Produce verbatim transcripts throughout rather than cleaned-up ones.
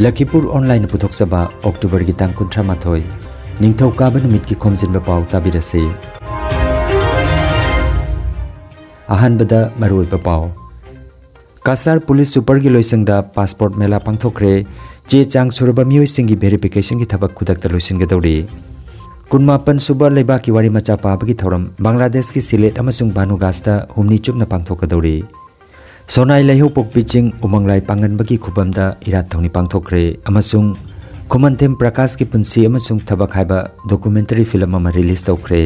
ꯂꯈꯤꯄꯨꯔ ꯑꯣꯟꯂꯥꯏꯟꯅ ꯄꯨꯊꯣꯛꯆꯕ ꯑꯣꯛꯇꯣꯕꯔꯒꯤ ꯇꯥꯡ ꯀꯨꯟꯊ꯭ꯔꯥ ꯃꯥꯊꯣꯏ, ꯅꯤꯡꯊꯧꯀꯥꯕ ꯅꯨꯃꯤꯠꯀꯤ ꯈꯣꯝꯖꯤꯟꯕ ꯄꯥꯎ ꯇꯥꯕꯤꯔꯁꯤ꯫ ꯑꯍꯥꯟꯕꯗ ꯃꯔꯨꯑꯣꯏꯕ ꯄꯥꯎ꯫ ꯀꯁꯥꯔ ꯄꯨꯂꯤꯁ ꯁꯨꯄꯔꯒꯤ ꯂꯣꯏꯁꯪꯗ ꯄꯥꯁꯄꯣꯔꯠ ꯃꯦꯂꯥ ꯄꯥꯡꯊꯣꯛꯈ꯭ꯔꯦ꯫ ꯆꯦ ꯆꯥꯡ ꯁꯨꯔꯕ ꯃꯤꯑꯣꯏꯁꯤꯡꯒꯤ ꯚꯦꯔꯤꯐꯤꯀꯦꯁꯟꯒꯤ ꯊꯕꯛ ꯈꯨꯗꯛꯇ ꯂꯣꯏꯁꯤꯟꯒꯗꯧꯔꯤ꯫ ꯀꯨꯟꯃꯥꯄꯟ ꯁꯨꯕ ꯂꯩꯕꯥꯛꯀꯤ ꯋꯥꯔꯤ ꯃꯆꯥ ꯄꯥꯕꯒꯤ ꯊꯧꯔꯝ ꯕꯪꯒ꯭ꯂꯥꯗꯦꯁꯀꯤ ꯁꯤꯂꯦꯠ ꯑꯃꯁꯨꯡ ꯚꯥꯅꯨꯒꯥꯁꯇ ꯍꯨꯝꯅꯤ ꯆꯨꯞꯅ ꯄꯥꯡꯊꯣꯛꯀꯗꯧꯔꯤ꯫ ꯁꯣꯅꯥꯏ ꯂꯩꯍꯧꯄꯣꯛꯄꯤ ꯆꯤꯡ ꯎꯃꯪꯂꯥꯏ ꯄꯥꯡꯒꯟꯕꯒꯤ ꯈꯨꯕꯝꯗ ꯏꯔꯥꯠ ꯊꯧꯅꯤ ꯄꯥꯡꯊꯣꯛꯈ꯭ꯔꯦ ꯑꯃꯁꯨꯡ ꯈꯨꯃꯟꯊꯦꯝ ꯄ꯭ꯔꯀꯥꯁꯀꯤ ꯄꯨꯟꯁꯤ ꯑꯃꯁꯨꯡ ꯊꯕꯛ ꯍꯥꯏꯕ ꯗꯣꯀꯨꯃꯦꯟꯇꯔꯤ ꯐꯤꯂꯝ ꯑꯃ ꯔꯤꯂꯤꯖ ꯇꯧꯈ꯭ꯔꯦ꯫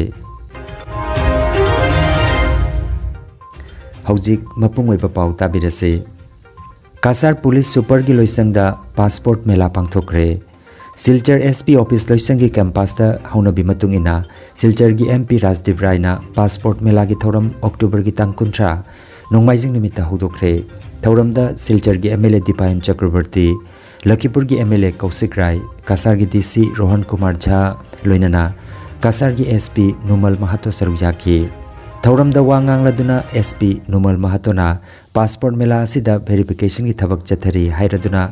ꯍꯧꯖꯤꯛ ꯃꯄꯨꯡ ꯑꯣꯏꯕ ꯄꯥꯎ ꯇꯥꯕꯤꯔꯁꯤ꯫ ꯀꯁꯥꯔ ꯄꯨꯂꯤꯁ ꯁꯨꯄꯔꯒꯤ ꯂꯣꯏꯁꯪꯗ ꯄꯥꯁꯄꯣꯔꯠ ꯃꯦꯂꯥ ꯄꯥꯡꯊꯣꯛꯈ꯭ꯔꯦ꯫ ꯁꯤꯜꯆꯔ ꯑꯦꯁ ꯄꯤ ꯑꯣꯐꯤꯁ ꯂꯣꯏꯁꯪꯒꯤ ꯀꯦꯝꯄꯁꯇ ꯍꯧꯅꯕꯤ ꯃꯇꯨꯡ ꯏꯟꯅ ꯁꯤꯜꯆꯔꯒꯤ ꯑꯦꯝ ꯄꯤ ꯔꯥꯖꯗꯤꯞ ꯔꯥꯏꯅ ꯄꯥꯁꯄꯣꯔꯠ ꯃꯦꯂꯥꯒꯤ ꯊꯧꯔꯝ ꯑꯣꯛꯇꯣꯕꯔꯒꯤ ꯇꯥꯡ ꯀꯨꯟꯊ꯭ꯔꯥ, ꯅꯣꯡꯃꯥꯏꯖꯤꯡ ꯅꯨꯃꯤꯠꯇ ꯍꯧꯗꯣꯛꯈ꯭ꯔꯦ꯫ ꯊꯧꯔꯝꯗ ꯁꯤꯜꯆꯔꯒꯤ M L A Dipayan Chakraborty, ꯂꯈꯤꯄꯨꯔꯒꯤ M L A Kaushik Rai, ꯀꯁꯥꯔꯒꯤ ꯗꯤ ꯁꯤ ꯔꯣꯍꯟ ꯀꯨꯃꯥꯔ ꯖꯥ, ꯂꯣꯏꯅꯅ ꯀꯁꯥꯔꯒꯤ ꯑꯦꯁ ꯄꯤ ꯅꯨꯃꯜ ꯃꯍꯥꯇꯣ ꯁꯔꯨꯛ ꯌꯥꯈꯤ꯫ ꯊꯧꯔꯝꯗ ꯋꯥ ꯉꯥꯡꯂꯗꯨꯅ ꯑꯦꯁ ꯄꯤ ꯅꯨꯃꯜ ꯃꯍꯥꯇꯣꯅ ꯄꯥꯁꯄꯣꯔꯠ ꯃꯦꯂꯥ ꯑꯁꯤꯗ ꯚꯦꯔꯤꯐꯤꯀꯦꯁꯟꯒꯤ ꯊꯕꯛ ꯆꯠꯊꯔꯤ ꯍꯥꯏꯔꯗꯨꯅ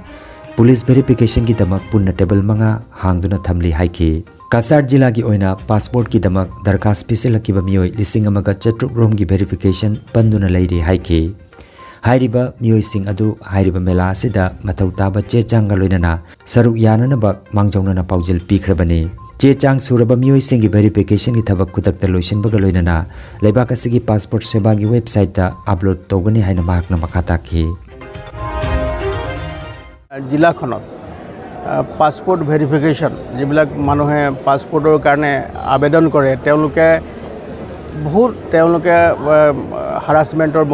ꯄꯨꯂꯤꯁ ꯚꯦꯔꯤꯐꯤꯀꯦꯁꯟꯒꯤꯗꯃꯛ ꯄꯨꯟꯅ ꯇꯦꯕꯜ ꯃꯉꯥ ꯍꯥꯡꯗꯨꯅ ꯊꯝꯂꯤ ꯍꯥꯏꯈꯤ꯫ ꯀꯁꯥꯔ ꯖꯤꯂꯥꯒꯤ ꯑꯣꯏꯅ ꯄꯥꯁꯄꯣꯔꯠꯀꯤꯗꯃꯛ ꯗꯔꯈꯥꯁ ꯄꯤꯁꯤꯜꯂꯛꯈꯤꯕ ꯃꯤꯑꯣꯏ ꯂꯤꯁꯤꯡ ꯑꯃꯒ ꯆꯥꯇ꯭ꯔꯨꯛ ꯔꯣꯝꯒꯤ ꯚꯦꯔꯤꯐꯤꯀꯦꯁꯟ ꯄꯟꯗꯨꯅ ꯂꯩꯔꯤ ꯍꯥꯏꯈꯤ꯫ ꯍꯥꯏꯔꯤꯕ ꯃꯤꯑꯣꯏꯁꯤꯡ ꯑꯗꯨ ꯍꯥꯏꯔꯤꯕ ꯃꯦꯂꯥ ꯑꯁꯤꯗ ꯃꯊꯧ ꯇꯥꯕ ꯆꯦ ꯆꯥꯡꯒ ꯂꯣꯏꯅꯅ ꯁꯔꯨꯛ ꯌꯥꯅꯅꯕ ꯃꯥꯡꯖꯧꯅꯅ ꯄꯥꯎꯖꯦꯜ ꯄꯤꯈ꯭ꯔꯕꯅꯤ꯫ ꯆꯦ ꯆꯥꯡ ꯁꯨꯔꯕ ꯃꯤꯑꯣꯏꯁꯤꯡꯒꯤ ꯚꯦꯔꯤꯐꯤꯀꯦꯁꯟꯒꯤ ꯊꯕꯛ ꯈꯨꯗꯛꯇ ꯂꯣꯏꯁꯤꯟꯕꯒ ꯂꯣꯏꯅꯅ ꯂꯩꯕꯥꯛ ꯑꯁꯤꯒꯤ ꯄꯥꯁꯄꯣꯔꯠ ꯁꯦꯕꯥꯒꯤ ꯋꯦꯕꯁꯥꯏꯠꯇ ꯑꯞꯂꯣꯗ ꯇꯧꯒꯅꯤ ꯍꯥꯏꯅ ꯃꯍꯥꯛꯅ ꯃꯈꯥ ꯇꯥꯈꯤ꯫ জিলাখনত আহ, পাছপোৰ্ট ভেৰিফিকেশ্যন, যিবিলাক মানুহে পাছপোৰ্টৰ কাৰণে আবেদন কৰে, তেওঁলোকে বহুত তেওঁলোকে হাৰাছমেণ্টৰ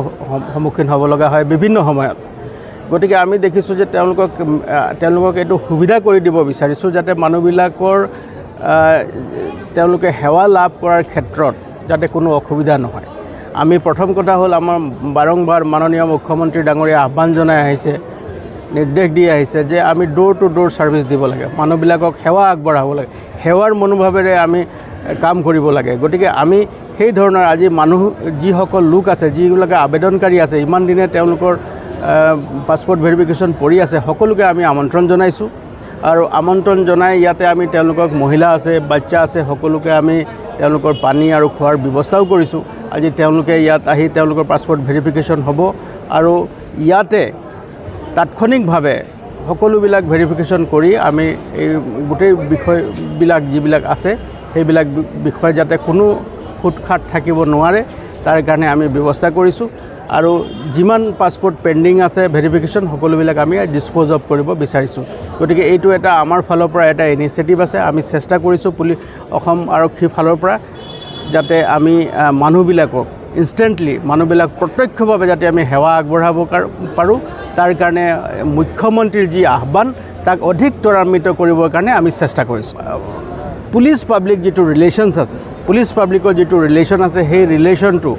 সন্মুখীন হ'ব লগা হয় বিভিন্ন সময়ত। গতিকে আমি দেখিছোঁ যে তেওঁলোকক আহ, তেওঁলোকক এইটো সুবিধা কৰি দিব বিচাৰিছোঁ, যাতে মানুহবিলাকৰ আহ, তেওঁলোকে সেৱা লাভ কৰাৰ ক্ষেত্ৰত যাতে কোনো অসুবিধা নহয়। আমি প্ৰথম কথা হ'ল, আমাৰ বাৰংবাৰ মাননীয় মুখ্যমন্ত্ৰী ডাঙৰীয়া আহ্বান জনাই আহিছে, নিৰ্দেশ দি আহিছে যে আমি ড'ৰ টু ড'ৰ ছাৰ্ভিচ দিব লাগে, মানুহবিলাকক সেৱা আগবঢ়াব লাগে, সেৱাৰ মনোভাৱেৰে আমি কাম কৰিব লাগে। গতিকে আমি সেই ধৰণৰ আজি মানুহ যিসকল লোক আছে, যিবিলাকে আবেদনকাৰী আছে, ইমান দিনে তেওঁলোকৰ পাছপোৰ্ট ভেৰিফিকেশ্যন পৰি আছে, সকলোকে আমি আমন্ত্ৰণ জনাইছোঁ। আৰু আমন্ত্ৰণ জনাই ইয়াতে আমি তেওঁলোকক, মহিলা আছে, বাচ্চা আছে, সকলোকে আমি তেওঁলোকৰ পানী আৰু খোৱাৰ ব্যৱস্থাও কৰিছোঁ। আজি তেওঁলোকে ইয়াত আহি তেওঁলোকৰ পাছপোৰ্ট ভেৰিফিকেশ্যন হ'ব আৰু ইয়াতে তাৎক্ষণিকভাৱে সকলোবিলাক ভেৰিফিকেশ্যন কৰি আমি এই গোটেই বিষয়বিলাক যিবিলাক আছে, সেইবিলাক বি- বিষয়ে যাতে কোনো খুটখাট থাকিব নোৱাৰে, তাৰ কাৰণে আমি ব্যৱস্থা কৰিছোঁ। আৰু যিমান পাছপোৰ্ট পেণ্ডিং আছে ভেৰিফিকেশ্যন, সকলোবিলাক আমি ডিছপ'জ অফ কৰিব বিচাৰিছোঁ। গতিকে এইটো এটা আমাৰ ফালৰ পৰা এটা ইনিচিয়েটিভ আছে, আমি চেষ্টা কৰিছোঁ পুলি অসম আৰক্ষীৰ ফালৰ পৰা যাতে আমি আহ, মানুহবিলাকক ইনষ্টেণ্টলি, মানুহবিলাক প্ৰত্যক্ষভাৱে যাতে আমি সেৱা আগবঢ়াব কাৰ- পাৰোঁ, তাৰ কাৰণে মুখ্যমন্ত্ৰীৰ যি আহ্বান, তাক অধিক ত্বৰান্বিত কৰিবৰ কাৰণে আমি চেষ্টা কৰিছোঁ। আহ, পুলিচ পাব্লিক যিটো ৰিলেশ্যনছ আছে, পুলিচ পাব্লিকৰ যিটো ৰিলেশ্যন আছে, সেই ৰিলেশ্যনটো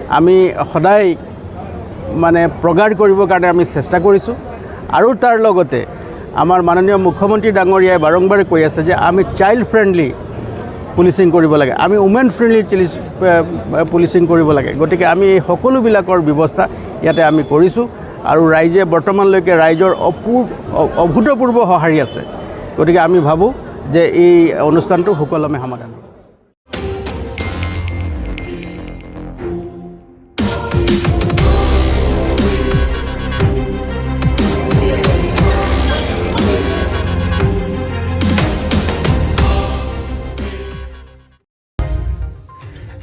আমি সদায় মানে প্ৰগাঢ় কৰিবৰ কাৰণে আমি চেষ্টা কৰিছোঁ। আৰু তাৰ লগতে আমাৰ মাননীয় মুখ্যমন্ত্ৰী ডাঙৰীয়াই বাৰম্বাৰে কৈ আছে যে আমি চাইল্ড ফ্ৰেণ্ডলি পুলিচিং কৰিব লাগে, আমি উমেন ফ্ৰেণ্ডলি পুলিচিং কৰিব লাগে। গতিকে আমি এই সকলোবিলাকৰ ব্যৱস্থা ইয়াতে আমি কৰিছোঁ আৰু ৰাইজে বৰ্তমানলৈকে ৰাইজৰ অপূ- অ- অভূতপূৰ্ব সঁহাৰি আছে। গতিকে আমি ভাবোঁ যে এই অনুষ্ঠানটো সুকলমে সমাধান হ'ব।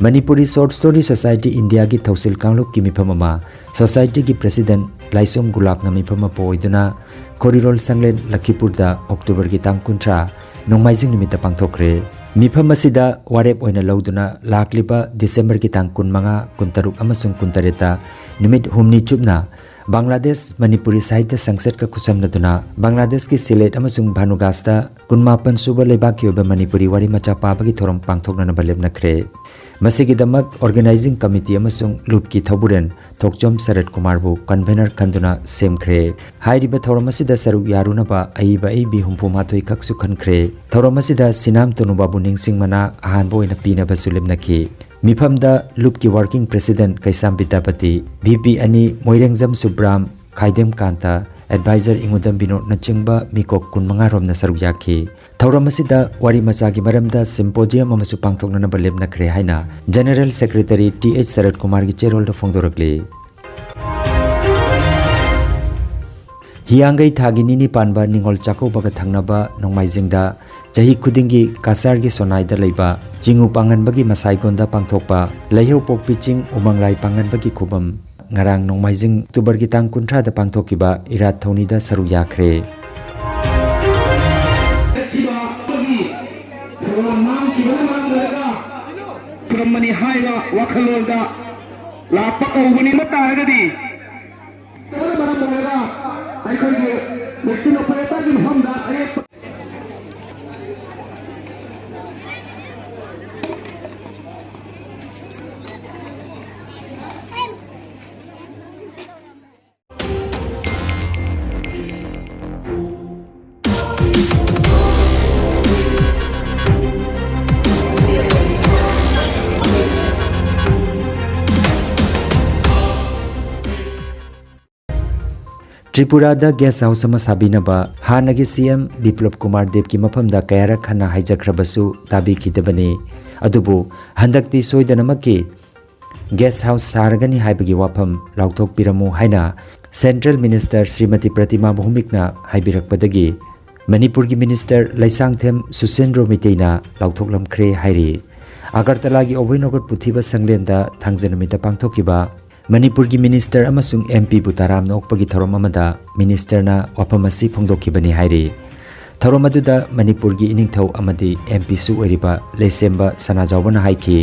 Manipuri Short Story Society India ꯒꯤ ꯊꯧꯁꯤꯜ ꯀꯥꯡꯂꯨꯞꯀꯤ ꯃꯤꯐꯝ ꯑꯃ, ꯁꯣꯁꯥꯏꯇꯤꯒꯤ ꯄ꯭ꯔꯦꯁꯤꯗꯦꯟꯠ ꯂꯥꯏꯁꯣꯝ ꯒꯨꯂꯥꯞꯅ ꯃꯤꯐꯝ ꯑꯃ ꯄꯨꯑꯣꯏꯗꯨꯅ ꯈꯣꯔꯤꯔꯣꯜ ꯁꯪꯂꯦꯟ, ꯂꯈꯤꯄꯨꯔꯗ ꯑꯣꯛꯇꯣꯕꯔꯒꯤ ꯇꯥꯡ ꯀꯨꯟꯊ꯭ꯔꯥ, ꯅꯣꯡꯃꯥꯏꯖꯤꯡ ꯅꯨꯃꯤꯠꯇ ꯄꯥꯡꯊꯣꯛꯈ꯭ꯔꯦ꯫ ꯃꯤꯐꯝ ꯑꯁꯤꯗ ꯋꯥꯔꯦꯞ ꯑꯣꯏꯅ ꯂꯧꯗꯨꯅ ꯂꯥꯛꯂꯤꯕ ꯗꯤꯁꯦꯝꯕꯔꯒꯤ ꯇꯥꯡ ꯀꯨꯟꯃꯉꯥ, ꯀꯨꯟꯇꯔꯨꯛ ꯑꯃꯁꯨꯡ ꯀꯨꯟꯇꯔꯦꯠꯇ ꯅꯨꯃꯤꯠ ꯍꯨꯝꯅꯤ ꯆꯨꯞꯅ ꯕꯪꯒ꯭ꯂꯥꯗꯦꯁ ꯃꯅꯤꯄꯨꯔꯤ ꯁꯥꯍꯤꯇ꯭ꯌ ꯁꯪꯁꯠꯀ ꯈꯨꯠꯁꯝꯅꯗꯨꯅ ꯕꯪꯒ꯭ꯂꯥꯗꯦꯁꯀꯤ ꯁꯤꯂꯦꯠ ꯑꯃꯁꯨꯡ ꯚꯥꯅꯨꯒꯥꯁꯇ ꯀꯨꯟꯃꯥꯄꯟ ꯁꯨꯕ ꯂꯩꯕꯥꯛꯀꯤ ꯑꯣꯏꯕ ꯃꯅꯤꯄꯨꯔꯤ ꯋꯥꯔꯤ ꯃꯆꯥ ꯄꯥꯕꯒꯤ ꯊꯧꯔꯝ ꯄꯥꯡꯊꯣꯛꯅꯅꯕ ꯂꯦꯞꯅꯈ꯭ꯔꯦ꯫ ꯃꯁꯤꯒꯤꯗꯃꯛ ꯑꯣꯔꯒꯅꯥꯏꯖꯤꯡ ꯀꯃꯤꯇꯤ ꯑꯃꯁꯨꯡ ꯂꯨꯞꯀꯤ ꯊꯧꯕꯨꯔꯦꯟ ꯊꯣꯛꯆꯣꯝ ꯁꯔꯠ ꯀꯨꯃꯥꯔꯕꯨ ꯀꯟꯚꯦꯅꯔ ꯈꯟꯗꯨꯅ ꯁꯦꯝꯈ꯭ꯔꯦ꯫ ꯍꯥꯏꯔꯤꯕ ꯊꯧꯔꯝ ꯑꯁꯤꯗ ꯁꯔꯨꯛ ꯌꯥꯔꯨꯅꯕ ꯑꯏꯕ ꯑꯏꯕꯤ ꯍꯨꯝꯐꯨ ꯃꯥꯊꯣꯏ ꯈꯛꯁꯨ ꯈꯟꯈ꯭ꯔꯦ꯫ ꯊꯧꯔꯝ ꯑꯁꯤꯗ ꯁꯤꯅꯥꯝ ꯇꯣꯅꯨꯕꯥꯕꯨ ꯅꯤꯡꯁꯤꯡ ꯃꯅꯥ ꯑꯍꯥꯟꯕ ꯑꯣꯏꯅ ꯄꯤꯅꯕꯁꯨ ꯂꯦꯞꯅꯈꯤ꯫ ꯃꯤꯐꯝꯗ ꯂꯨꯞꯀꯤ working president ꯀꯩꯁꯥꯝ ꯕꯤꯗ꯭ꯌꯥꯄꯇꯤ, VP ꯑꯅꯤ ꯃꯣꯏꯔꯦꯡꯖꯝ ꯁꯨꯕ꯭ꯔꯥꯝ, ꯈꯥꯏꯗꯦꯝ ꯀꯥꯟꯇ, advisor ꯏꯉꯨꯗꯝ ꯕꯤꯅꯣꯗꯅꯆꯤꯡꯕ ꯃꯤꯀꯣꯛ ꯀꯨꯟꯃꯉꯥ ꯔꯣꯝꯅ ꯁꯔꯨꯛ ꯌꯥꯈꯤ꯫ ꯊꯧꯔꯝ ꯑꯁꯤꯗ ꯋꯥꯔꯤ ꯃꯆꯥꯒꯤ ꯃꯔꯝꯗ symposium ꯑꯃꯁꯨ ꯄꯥꯡꯊꯣꯛꯅꯅꯕ ꯂꯦꯞꯅꯈ꯭ꯔꯦ ꯍꯥꯏꯅ General Secretary T H ꯁꯔꯠ ꯀꯨꯃꯥꯔꯒꯤ ꯆꯦꯔꯣꯜꯗ ꯐꯣꯡꯗꯣꯔꯛꯂꯤ꯫ ꯍꯤꯌꯥꯡꯒꯩ ꯊꯥꯒꯤ ꯅꯤꯅꯤ ꯄꯥꯟꯕ ꯅꯤꯉꯣꯜ ꯆꯥꯛꯀꯧꯕꯒ ꯊꯪꯅꯕ ꯅꯣꯡꯃꯥꯏꯖꯤꯡꯗ ꯆꯍꯤ ꯈꯨꯗꯤꯡꯒꯤ ꯀꯥꯁꯥꯔꯒꯤ ꯁꯣꯅꯥꯏꯗ ꯂꯩꯕ ꯆꯤꯉꯨ ꯄꯥꯡꯒꯟꯕꯒꯤ ꯃꯁꯥꯏꯒꯣꯟꯗ ꯄꯥꯡꯊꯣꯛꯄ ꯂꯩꯍꯧꯄꯣꯛꯄꯤ ꯆꯤꯡ ꯎꯃꯪ ꯂꯥꯏ ꯄꯥꯡꯒꯟꯕꯒꯤ ꯈꯨꯕꯝ ꯉꯔꯥꯡ ꯅꯣꯡꯃꯥꯏꯖꯤꯡ October ꯒꯤ ꯇꯥꯡ ꯀꯨꯟꯊ꯭ꯔꯥꯗ ꯄꯥꯡꯊꯣꯛꯈꯤꯕ ꯏꯔꯥꯠ ꯊꯧꯅꯤꯗ ꯁꯔꯨꯛ ꯌꯥꯈ꯭ꯔꯦ꯫ ꯆꯠꯈꯤꯕ ꯑꯃꯒꯤ ꯊꯧꯔꯝ ꯃꯥꯡꯈꯤꯕꯅ ꯃꯔꯝ ꯑꯣꯏꯔꯒ ꯈꯨꯔꯝꯕꯅꯤ ꯍꯥꯏꯕ ꯋꯥꯈꯜꯂꯣꯟꯗ ꯂꯥꯛꯄ ꯀꯧꯕꯅꯤ ꯍꯥꯏꯕ ꯇꯥꯔꯒꯗꯤ ꯃꯔꯝ ꯑꯣꯏꯔꯒ ꯑꯩꯈꯣꯏꯒꯤ ꯃꯦꯆꯤꯟ ꯑꯣꯄꯔꯦꯇꯔꯒꯤ ꯃꯐꯝꯗ ꯑꯌꯦꯠꯄ ꯇ꯭ꯔꯤꯄꯨꯔꯥꯗ guest house ꯑꯃ ꯁꯥꯕꯤꯅꯕ ꯍꯥꯟꯅꯒꯤ CM ꯕꯤꯄ꯭ꯂꯕ ꯀꯨꯃꯥꯔ ꯗꯦꯕꯀꯤ ꯃꯐꯝꯗ ꯀꯌꯥꯔꯛ ꯍꯟꯅ ꯍꯥꯏꯖꯈ꯭ꯔꯕꯁꯨ ꯇꯥꯕꯤꯈꯤꯗꯕꯅꯤ꯫ ꯑꯗꯨꯕꯨ ꯍꯟꯗꯛꯇꯤ ꯁꯣꯏꯗꯅꯃꯛꯀꯤ guest house ꯁꯥꯔꯒꯅꯤ ꯍꯥꯏꯕꯒꯤ ꯋꯥꯐꯝ ꯂꯥꯎꯊꯣꯛꯄꯤꯔꯝꯃꯨ ꯍꯥꯏꯅ Central Minister ꯁ꯭ꯔꯤꯃꯇꯤ ꯄ꯭ꯔꯇꯤꯃꯥ ꯚꯧꯃꯤꯛꯅ ꯍꯥꯏꯕꯤꯔꯛꯄꯗꯒꯤ ꯃꯅꯤꯄꯨꯔꯒꯤ minister ꯂꯩꯁꯥꯡꯊꯦꯝ ꯁꯨꯁꯦꯟꯗ꯭ꯔꯣ ꯃꯤꯇꯩꯅ ꯂꯥꯎꯊꯣꯛꯂꯝꯈ꯭ꯔꯦ ꯍꯥꯏꯔꯤ꯫ ꯑꯒꯔꯇꯂꯥꯒꯤ ꯑꯣꯚꯣꯏꯅꯣꯒꯔ ꯄꯨꯊꯤꯕ ꯁꯪꯂꯦꯟꯗ ꯊꯥꯡꯖ ꯅꯨꯃꯤꯠꯇ ꯄꯥꯡꯊꯣꯛꯈꯤꯕ ꯃꯅꯤꯄꯨꯔꯒꯤ minister ꯑꯃꯁꯨꯡ MPꯕꯨ ꯇꯔꯥꯝꯅ ꯑꯣꯛꯄꯒꯤ ꯊꯧꯔꯝ ꯑꯃꯗ ministerꯅ ꯋꯥꯐꯝ ꯑꯁꯤ ꯐꯣꯡꯗꯣꯛꯈꯤꯕꯅꯤ ꯍꯥꯏꯔꯤ꯫ ꯊꯧꯔꯝ ꯑꯗꯨꯗ ꯃꯅꯤꯄꯨꯔꯒꯤ ꯏꯅꯤꯡꯊꯧ ꯑꯃꯗꯤ MPꯁꯨ ꯑꯣꯏꯔꯤꯕ ꯂꯩꯁꯦꯝꯕ ꯁꯅꯥꯖꯥꯎꯕꯅ ꯍꯥꯏꯈꯤ,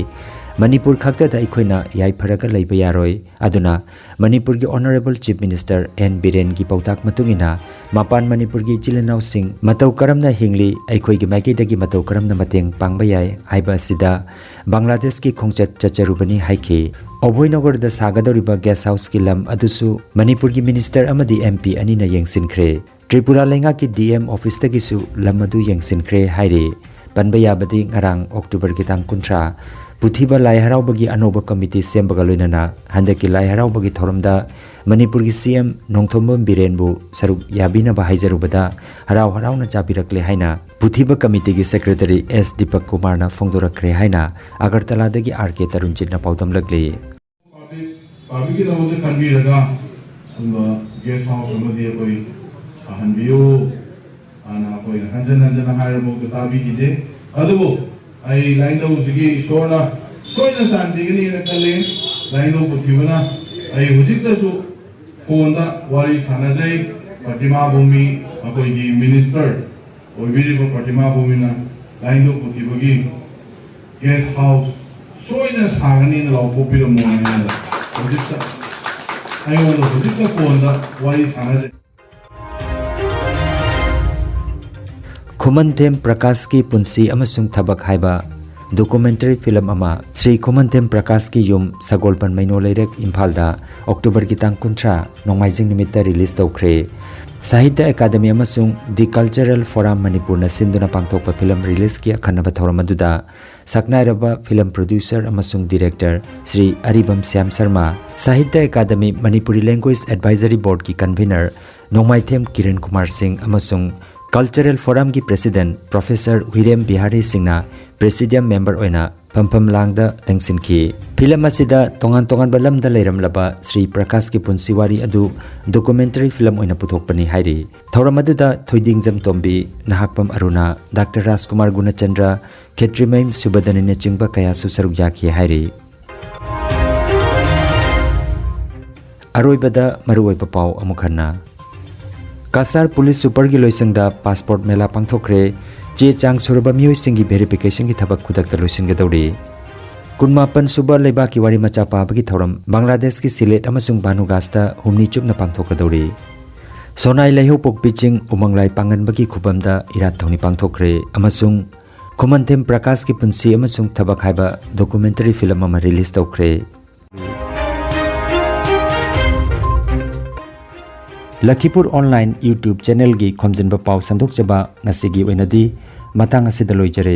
ꯃꯅꯤꯄꯨꯔ ꯈꯛꯇꯗ ꯑꯩꯈꯣꯏꯅ ꯌꯥꯏꯐꯔꯒ ꯂꯩꯕ ꯌꯥꯔꯣꯏ, ꯑꯗꯨꯅ ꯃꯅꯤꯄꯨꯔꯒꯤ Honourable Chief Minister ꯑꯦꯟ ꯕꯤꯔꯦꯟꯒꯤ ꯄꯥꯎꯇꯥꯛ ꯃꯇꯨꯡ ꯏꯟꯅ ꯃꯄꯥꯟ ꯃꯅꯤꯄꯨꯔꯒꯤ ꯏꯆꯤꯜ ꯏꯅꯥꯎꯁꯤꯡ ꯃꯇꯧ ꯀꯔꯝꯅ ꯍꯤꯡꯂꯤ, ꯑꯩꯈꯣꯏꯒꯤ ꯃꯥꯏꯀꯩꯗꯒꯤ ꯃꯇꯧ ꯀꯔꯝꯅ ꯃꯇꯦꯡ ꯄꯥꯡꯕ ꯌꯥꯏ ꯍꯥꯏꯕ ꯑꯁꯤꯗ ꯕꯪꯒ꯭ꯂꯥꯗꯦꯁꯀꯤ ꯈꯣꯡꯆꯠ ꯆꯠꯆꯔꯨꯕꯅꯤ ꯍꯥꯏꯈꯤ꯫ ꯑꯣꯚꯣꯏꯅꯣꯒꯔꯗ ꯁꯥꯒꯗꯧꯔꯤꯕ guest houseꯀꯤ ꯂꯝ ꯑꯗꯨꯁꯨ ꯃꯅꯤꯄꯨꯔꯒꯤ minister ꯑꯃꯗꯤ MP ꯑꯅꯤꯅ ꯌꯦꯡꯁꯤꯟꯈ꯭ꯔꯦ꯫ ꯇ꯭ꯔꯤꯄꯨꯔꯥ ꯂꯩꯉꯥꯛꯀꯤ DM officeꯇꯒꯤꯁꯨ ꯂꯝ ꯑꯗꯨ ꯌꯦꯡꯁꯤꯟꯈ꯭ꯔꯦ ꯍꯥꯏꯔꯤ꯫ ꯄꯟꯕ ꯌꯥꯕꯗꯤ ꯉꯔꯥꯡ Octoberꯒꯤ ꯇꯥꯡ ꯀꯨꯟꯊ꯭ꯔꯥ, ꯄꯨꯊꯤꯕ ꯂꯥꯏ ꯍꯔꯥꯎꯕꯒꯤ ꯑꯅꯧꯕ ꯀꯃꯤꯇꯤ ꯁꯦꯝꯕꯒ ꯂꯣꯏꯅꯅ ꯍꯟꯗꯛꯀꯤ ꯂꯥꯏ ꯍꯔꯥꯎꯕꯒꯤ ꯊꯧꯔꯝꯗ ꯃꯅꯤꯄꯨꯔꯒꯤ ꯁꯤ ꯑꯦꯝ ꯅꯣꯡꯊꯣꯝꯕꯝ ꯕꯤꯔꯦꯟꯕꯨ ꯁꯔꯨꯛ ꯌꯥꯕꯤꯅꯕ ꯍꯥꯏꯖꯔꯨꯕꯗ ꯍꯔꯥꯎ ꯍꯔꯥꯎꯅ ꯆꯥꯕꯤꯔꯛꯂꯦ ꯍꯥꯏꯅ ꯄꯨꯊꯤꯕ ꯀꯃꯤꯇꯤꯒꯤ ꯁꯦꯀ꯭ꯔꯦꯇꯔꯤ ꯑꯦꯁ ꯗꯤꯄꯛ ꯀꯨꯃꯥꯔꯅ ꯐꯣꯡꯗꯣꯔꯛꯈ꯭ꯔꯦ ꯍꯥꯏꯅ ꯑꯒꯔꯇꯂꯥꯗꯒꯤ ꯑꯥꯔ ꯀꯦ ꯇꯔꯨꯟꯖꯤꯠꯅ ꯄꯥꯎꯗꯝꯂꯛꯂꯤ꯫ ꯄꯥꯕꯤꯒꯤꯗꯃꯛꯇ ꯈꯟꯕꯤꯔꯒ ꯁꯨꯝꯕ ꯒꯦꯁ ꯍꯥꯎꯁ ꯑꯃꯗꯤ ꯑꯩꯈꯣꯏ ꯁꯥꯍꯟꯕꯤꯌꯨ ꯍꯥꯏꯅ ꯑꯩꯈꯣꯏꯅ ꯍꯟꯖꯟ ꯍꯟꯖꯟꯅ ꯍꯥꯏꯔꯕꯐꯥꯎꯗ ꯇꯥꯕꯤꯈꯤꯗꯦ꯫ ꯑꯗꯨꯕꯨ ꯑꯩ ꯂꯥꯏꯅꯤꯡꯊꯧꯁꯤꯒꯤ ꯏꯁꯣꯔꯅ ꯁꯣꯏꯗꯅ ꯆꯥꯟꯕꯤꯒꯅꯤꯅ ꯈꯜꯂꯤ꯫ ꯂꯥꯏꯅꯤꯡꯊꯧ ꯄꯨꯊꯤꯕꯅ ꯑꯩ ꯍꯧꯖꯤꯛꯇꯁꯨ ꯐꯣꯟꯗ ꯋꯥꯔꯤ ꯁꯥꯟꯅꯖꯩ꯫ ꯄ꯭ꯔꯇꯤꯃꯥ ꯚꯨꯃꯤ ꯑꯩꯈꯣꯏꯒꯤ ꯃꯤꯅꯤꯁꯇꯔ ꯑꯣꯏꯕꯤꯔꯤꯕ ꯄ꯭ꯔꯇꯤꯃꯥ ꯚꯨꯃꯤꯅ ꯂꯥꯏꯅꯤꯡꯊꯧ ꯄꯨꯊꯤꯕꯒꯤ ꯒꯦꯁ ꯍꯥꯎꯁ ꯁꯣꯏꯗꯅ ꯁꯥꯒꯅꯤꯅ ꯂꯥꯎꯊꯣꯛꯄꯤꯔꯝꯃꯣ ꯍꯥꯏꯅ ꯍꯧꯖꯤꯛꯇ ꯑꯩꯉꯣꯟꯗ ꯍꯧꯖꯤꯛꯇ ꯐꯣꯟꯗ ꯋꯥꯔꯤ ꯁꯥꯟꯅꯖꯩ꯫ ꯈꯨꯃꯟꯊꯦꯝ ꯄ꯭ꯔꯀꯥꯁꯀꯤ ꯄꯨꯟꯁꯤ ꯑꯃꯁꯨꯡ ꯊꯕꯛ ꯍꯥꯏꯕ ꯗꯣꯀꯨꯃꯦꯟꯇꯔꯤ ꯐꯤꯂꯝ ꯑꯃ ꯁ꯭ꯔꯤ ꯈꯨꯃꯟꯊꯦꯝ ꯄ꯭ꯔꯀꯥꯁꯀꯤ ꯌꯨꯝ, ꯁꯒꯣꯜꯕꯟ ꯃꯩꯅꯣ ꯂꯩꯔꯛ, ꯏꯝꯐꯥꯜꯗ ꯑꯣꯛꯇꯣꯕꯔꯒꯤ ꯇꯥꯡ ꯀꯨꯟꯊ꯭ꯔꯥ, ꯅꯣꯡꯃꯥꯏꯖꯤꯡ ꯅꯨꯃꯤꯠꯇ ꯔꯤꯂꯤꯖ ꯇꯧꯈ꯭ꯔꯦ꯫ ꯁꯥꯍꯤꯇ꯭ꯌ ꯑꯦꯀꯥꯗꯃꯤ ꯑꯃꯁꯨꯡ ꯗꯤ ꯀꯜꯆꯔꯦꯜ ꯐꯣꯔꯝ ꯃꯅꯤꯄꯨꯔꯅ ꯁꯤꯟꯗꯨꯅ ꯄꯥꯡꯊꯣꯛꯄ ꯐꯤꯂꯝ ꯔꯤꯂꯤꯖꯀꯤ ꯑꯈꯟꯅꯕ ꯊꯧꯔꯝ ꯑꯗꯨꯗ ꯁꯛꯅꯥꯏꯔꯕ ꯐꯤꯂꯝ ꯄ꯭ꯔꯣꯗ꯭ꯌꯨꯁꯔ ꯑꯃꯁꯨꯡ director Shri Aribam Syam Sharma, Sahitya Akademi Manipuri language advisory ꯕꯣꯔꯗꯀꯤ ꯀꯟꯚꯤꯅꯔ ꯅꯣꯡꯃꯥꯏꯊꯦꯝ ꯀꯤꯔꯟ ꯀꯨꯃꯥꯔ ꯁꯤꯡ ꯑꯃꯁꯨꯡ ꯀꯜꯆꯔꯦꯜ ꯐꯣꯔꯝꯒꯤ ꯄ꯭ꯔꯦꯁꯤꯗꯦꯟꯠ ꯄ꯭ꯔꯣꯐꯦꯁꯔ ꯍꯨꯏꯔꯦꯝ ꯕꯤꯍꯥꯔꯤ ꯁꯤꯡꯅ ꯄ꯭ꯔꯦꯁꯤꯗꯤꯌꯝ ꯃꯦꯝꯕꯔ ꯑꯣꯏꯅ ꯐꯝꯐꯝ ꯂꯥꯡꯗ ꯂꯦꯡꯁꯤꯟꯈꯤ꯫ ꯐꯤꯂꯝ ꯑꯁꯤꯗ ꯇꯣꯉꯥꯟ ꯇꯣꯉꯥꯟꯕ ꯂꯝꯗ ꯂꯩꯔꯝꯂꯕ ꯁ꯭ꯔꯤ ꯄ꯭ꯔꯀꯥꯁꯀꯤ ꯄꯨꯟꯁꯤ ꯋꯥꯔꯤ ꯑꯗꯨ ꯗꯣꯀꯨꯃꯦꯟꯇꯔꯤ ꯐꯤꯂꯝ ꯑꯣꯏꯅ ꯄꯨꯊꯣꯛꯄꯅꯤ ꯍꯥꯏꯔꯤ꯫ ꯊꯧꯔꯝ ꯑꯗꯨꯗ ꯊꯣꯏꯗꯤꯡꯖꯝ ꯇꯣꯝꯕꯤ, ꯅꯍꯥꯛꯄꯝ ꯑꯔꯨꯅꯥ, ꯗꯥꯛꯇꯔ ꯔꯥꯖꯀꯨꯃꯥꯔ ꯒꯨꯅꯆꯟꯗ꯭ꯔ, ꯈꯦꯇ꯭ꯔꯤꯃꯌꯨꯝ ꯁꯨꯕꯗꯅꯤꯅꯆꯤꯡꯕ ꯀꯌꯥꯁꯨ ꯁꯔꯨꯛ ꯌꯥꯈꯤ ꯍꯥꯏꯔꯤ꯫ ꯑꯔꯣꯏꯕꯗ ꯃꯔꯨꯑꯣꯏꯕ ꯄꯥꯎ ꯑꯃꯨꯛ ꯍꯟꯅ꯫ ꯀꯁꯥꯔ ꯄꯨꯂꯤꯁ ꯁꯨꯄꯔꯒꯤ ꯂꯣꯏꯁꯪꯗ ꯄꯥꯁꯄꯣꯔꯠ ꯃꯦꯂꯥ ꯄꯥꯡꯊꯣꯛꯈ꯭ꯔꯦ꯫ ꯆꯦ ꯆꯥꯡ ꯁꯨꯔꯕ ꯃꯤꯑꯣꯏꯁꯤꯡꯒꯤ ꯚꯦꯔꯤꯐꯤꯀꯦꯁꯟꯒꯤ ꯊꯕꯛ ꯈꯨꯗꯛꯇ ꯂꯣꯏꯁꯤꯟꯒꯗꯧꯔꯤ꯫ ꯀꯨꯟꯃꯥꯄꯟ ꯁꯨꯕ ꯂꯩꯕꯥꯛꯀꯤ ꯋꯥꯔꯤ ꯃꯆꯥ ꯄꯥꯕꯒꯤ ꯊꯧꯔꯝ ꯕꯪꯒ꯭ꯂꯥꯗꯦꯁꯀꯤ ꯁꯤꯂꯦꯠ ꯑꯃꯁꯨꯡ ꯚꯥꯅꯨꯒꯥꯁꯇ ꯍꯨꯝꯅꯤ ꯆꯨꯞꯅ ꯄꯥꯡꯊꯣꯛꯀꯗꯧꯔꯤ꯫ ꯁꯣꯅꯥꯏ ꯂꯩꯍꯧꯄꯣꯛꯄꯤ ꯆꯤꯡ ꯎꯃꯪꯂꯥꯏ ꯄꯥꯡꯒꯟꯕꯒꯤ ꯈꯨꯕꯝꯗ ꯏꯔꯥꯠ ꯊꯧꯅꯤ ꯄꯥꯡꯊꯣꯛꯈ꯭ꯔꯦ ꯑꯃꯁꯨꯡ ꯈꯨꯃꯟꯊꯦꯝ ꯄ꯭ꯔꯀꯥꯁꯀꯤ ꯄꯨꯟꯁꯤ ꯑꯃꯁꯨꯡ ꯊꯕꯛ ꯍꯥꯏꯕ ꯗꯣꯀꯨꯃꯦꯟꯇꯔꯤ ꯐꯤꯂꯝ ꯑꯃ ꯔꯤꯂꯤꯖ ꯇꯧꯈ꯭ꯔꯦ꯫ ꯂꯈꯤꯄꯨꯔ ꯑꯣꯟꯂꯥꯏꯟ YouTube ꯆꯦꯅꯦꯜꯒꯤ ꯈꯣꯝꯖꯤꯟꯕ ꯄꯥꯎ ꯁꯟꯗꯣꯛꯆꯕ ꯉꯁꯤꯒꯤ ꯑꯣꯏꯅꯗꯤ ꯃꯇꯥꯡ ꯑꯁꯤꯗ ꯂꯣꯏꯖꯔꯦ꯫